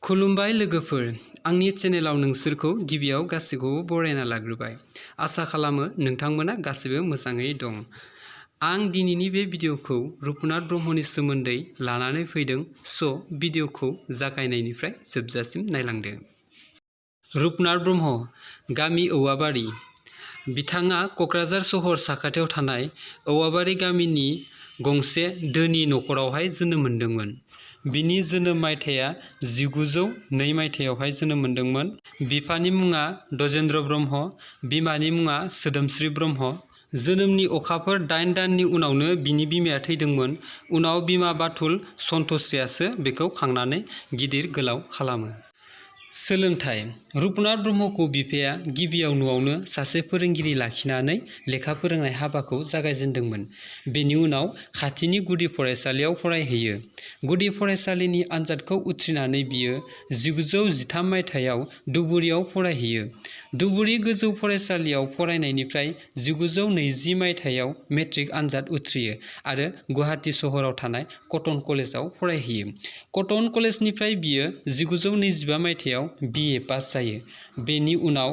खुलुमबाय लोगोफोर, आंनि चेनेलाव नोंसोरखौ गिबियाव गासैखौबो बरायना लाग्रोबाय। आसा खालामो नोंथांमोना गासैबो मोजाङै दं। आं दिनैनि बे भिडिअखौ रुपनाथ ब्रह्मनि सोमोन्दै लानानै फैदों, भिडिअखौ जागायनायनिफ्राय जोबजासिम नायलांदो। रुपनाथ ब्रह्म, गामि औवाबारि। बिथाङा क'क्राझार सहर साखाथियाव थानाय औवाबारि गामिनि गंसे धोनि नखरावहाय जोनोम मोन्दोंमोन। बिनि जोनोम मायथाइया 1902 मायथाइयावहाय जोनोम मोन्दोंमोन। बिफानि मुङा दजेन्द्र ब्रह्म, बिमानि मुङा सोदोमस्रि ब्रह्म। जोनोमनि अखाफोर 8 दाननि उनावनो बिनि बिमाया थैदोंमोन। उनाव बिमा बाथुल सन्तोश्रीयासो बेखौ खांनानै गिदिर गोलाव खालामो। सोलोंथाइ। रुपनाथ ब्रह्मखौ बिफाया गिबियाव न'आवनो सासे फोरोंगिरि लाखिनानै लेखा फोरोंनाय हाबाखौ जागायजेनदोंमोन। बेनि उनाव खाथिनि गुदि फरायसालियाव फरायहैयो। गुदि फरायसालिनि आनजादखौ उथ्रिनानै बियो 1913 मायथाइयाव धुबुरीयाव फरायहैयो। धुबुरी गोजौ फरायसालियाव फरायनायनिफ्राय 1920 मायथाइयाव मेट्रिक आनजाद उथ्रियो आरो गुवाहाटी सहराव थानाय कटन कलेजाव फरायहैयो। कटन कलेजनिफ्राय बियो 1925 मायथाइयाव BA पास जायो। बेनि उनाव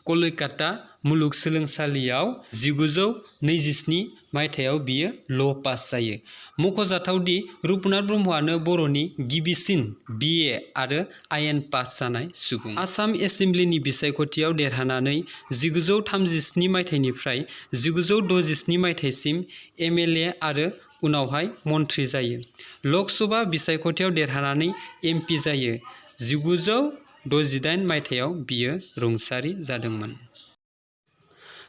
कलकाता मुलुगसोलोंसालियाव 1927 मायथाइयाव बियो ल' पास जायो। मख'जाथावदि रुपनाथ ब्रह्मआनो बर'नि गिबिसिन BA आरो आयेन पास जानाय सुबुं। आसाम एसेमब्लिनि बिसायख'थियाव देरहानानै 1937 मायथाइनिफ्राय 1967 मायथाइसिम MLA आरो उनावहाय मन्थ्रि जायो। लक सभा बिसायख'थियाव देरहानानै MP जायो। 1968 मायथाइयाव बियो रुंसारि जादोंमोन।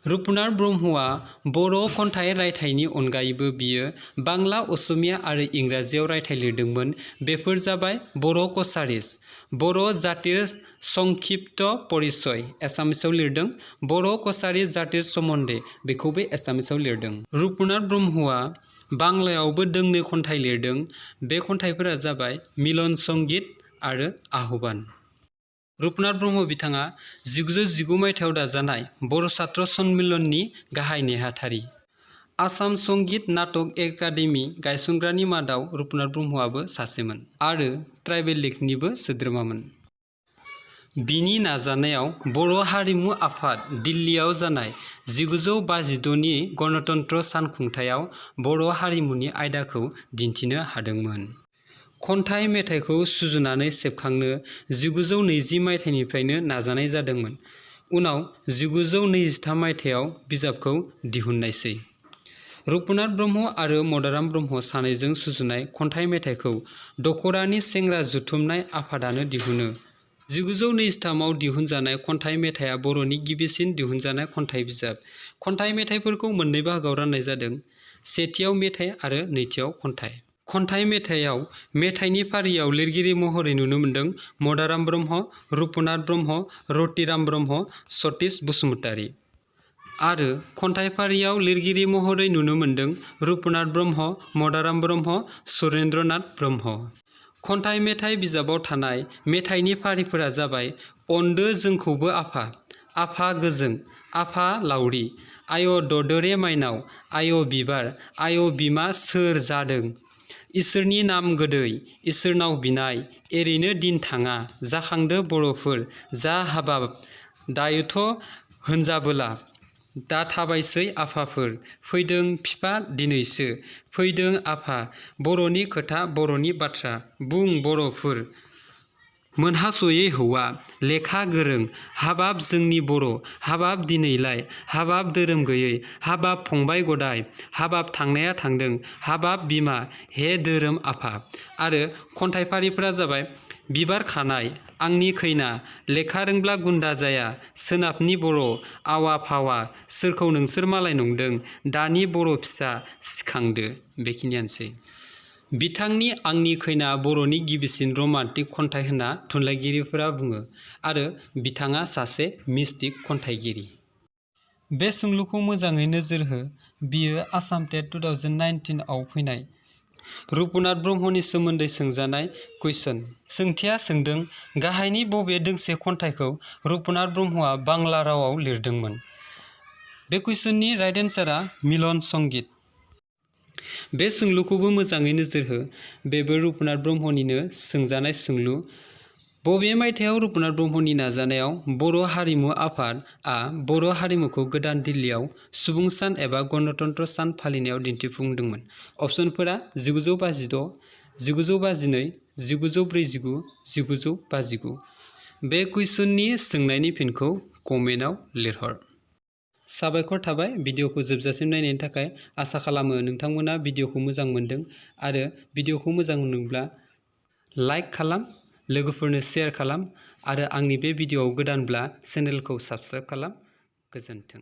रुपनाथ ब्रह्मआ बर' खन्थाइ रायथाइनि अनगायैबो बियो बांला, असमिया आरो इंराजियाव रायथाइ लिरदोंमोन। बेफोर जाबाय बर' कछारिज, बर' जातिर संक्षिप्त परिचय एसामिसाव लिरदों, बर' कछारी जातिर सम्बन्धे बेखौबो एसामिसाव लिरदों। रुपनाथ ब्रह्मआ बांलायावबो दोंनै खन्थाइ लिरदों। बे खन्थाइफोरा जाबाय मिलन संगीत आरो आहबान। रुपनाथ ब्रह्म बिथाङा 1919 मायथाइयाव दाजानाय बर' सात्र सन्मिलननि गाहाय नेहाथारि। आसाम संगीत नाटक एकाडेमि गायसनग्रानि मादाव रुपनाथ ब्रह्मआबो सासेमोन आरो ट्राइबेल लीगनिबो सोद्रोमामोन। बिनि नाजानायाव बर' हारिमु आफाद दिल्लीयाव जानाय 1952 नि गणतन्त्र सान खुंथायाव बर' हारिमुनि आयदाखौ दिन्थिनो हादोंमोन। खन्थाइ मेथाइखौ सुजुनानै सेबखांनो 1920 मायथाइनिफ्रायनो नाजानाय जादोंमोन। उनाव 1923 मायथाइयाव बिजाबखौ दिहुननायसै। रुपनाथ ब्रह्म आरो मदाराम ब्रह्म सानैजों सुजुनाय खन्थाइ मेथाइखौ दख'रानि सेंग्रा जुथुमनाय आफादानो दिहुनो। 1923 आव दिहुनजानाय खन्थाइ मेथाइया बर'नि गिबिसिन दिहुनजानाय खन्थाइ बिजाब। खन्थाइ मेथाइफोरखौ मोननै बाहागोआव राननाय जादों, सेथियाव मेथाइ आरो नैथियाव खन्थाइ। खन्थाइ मेथाइयाव मेथाइनि फारियाव लिरगिरि महरै नुनो मोन्दों मदाराम ब्रह्म, रुपनाथ ब्रह्म, रतिराम ब्रह्म, सतीश बसुमतारी। आरो खन्थाइ फारियाव लिरगिरि महरै नुनो मोन्दों रुपनाथ ब्रह्म, मदाराम ब्रह्म, सुरेन्द्रनाथ ब्रह्म। खन्थाइ मेथाइ बिजाबाव थानाय मेथाइनि फारिफोरा जाबाय अनदो जोंखौबो आफा, आफा गोजों, आफा लावरि, आय' ददोरे माइनाव, आय' बिबार, आय' बिमा सोर जादों, इसोरनि नाम गोदै, इसोरनाव बिनाय, एरैनो दिन थाङा, जाखांदो बर'फोर, जा हाबाब, दायोथ' होनजाबोला, दा थाबायसै आफाफोर, फैदों फिफा दिनैसो, फैदों आफा, बर'नि खोथा बर'नि बाथ्रा, बुं बर'फोर, मोनहास'यै हौवा, लेखा गोरों, हाबाब जोंनि बर', हाबाब दिनैलाय, हाबाब धोरोम गैयै, हाबाब फंबाय गदाय, हाबाब थांनाया थांदों, हाबाब बिमा, हे धोरोम आफा। आरो खन्थाइ फारिफोरा जाबाय बिबार खानाय, आंनि खैना, लेखा रोंब्ला गुन्दा जाया, सोनाबनि बर', आवा फावा, सोरखौ नोंसोर मालाय नंदों, दानि बर' फिसा, सिखांदो। बेखिनियानोसै। बिथांनि आंनि खैना बर'नि गिबिसिन रमान्टिक खन्थाइ होनना थुनलाइगिरिफोरा बुङो आरो बिथाङा सासे मिस्टिक खन्थाइगिरि। बे सोंलुखौ मोजाङै नोजोर हो, बियो आसाम टेट 2019 आव फैनाय रुपनाथ ब्रह्मनि सोमोन्दै सोंजानाय कुइसन। सोंथिया सोंदों गाहायनि बबे दोंसे खन्थाइखौ रुपनाथ ब्रह्मआ बांला रावाव लिरदोंमोन? बे कुइसननि राइट एन्सारा मिलन संगीत। बे सोंलुखौबो मोजाङै नोजोर हो, बेबो रुपनाथ ब्रह्मनिनो सोंजानाय सोंलु। बबे मायथाइयाव रुपनाथ ब्रह्मनि नाजानायाव बर' हारिमु आफादआ बर' हारिमुखौ गोदान दिल्लीयाव सुबुं सान एबा गणतन्त्र सान फालिनायाव दिन्थिफुंदोंमोन? अप्शनफोरा 1956, 1952, 1949, 1959। बे कुइसननि सोंनायनि फिनखौ कमेन्टआव लिरहर। साबायखर थाबाय भिडिअखौ जोबजासिम नायनायनि थाखाय। आसा खालामो नोंथांमोना भिडिअखौ मोजां मोनदों आरो भिडिअखौ मोजां मोनोब्ला लाइक खालाम, लोगोफोरनो शेयार खालाम आरो आंनि बे भिडिअआव गोदानब्ला चेनेलखौ साबस्क्राइब खालाम। गोजोन्थों।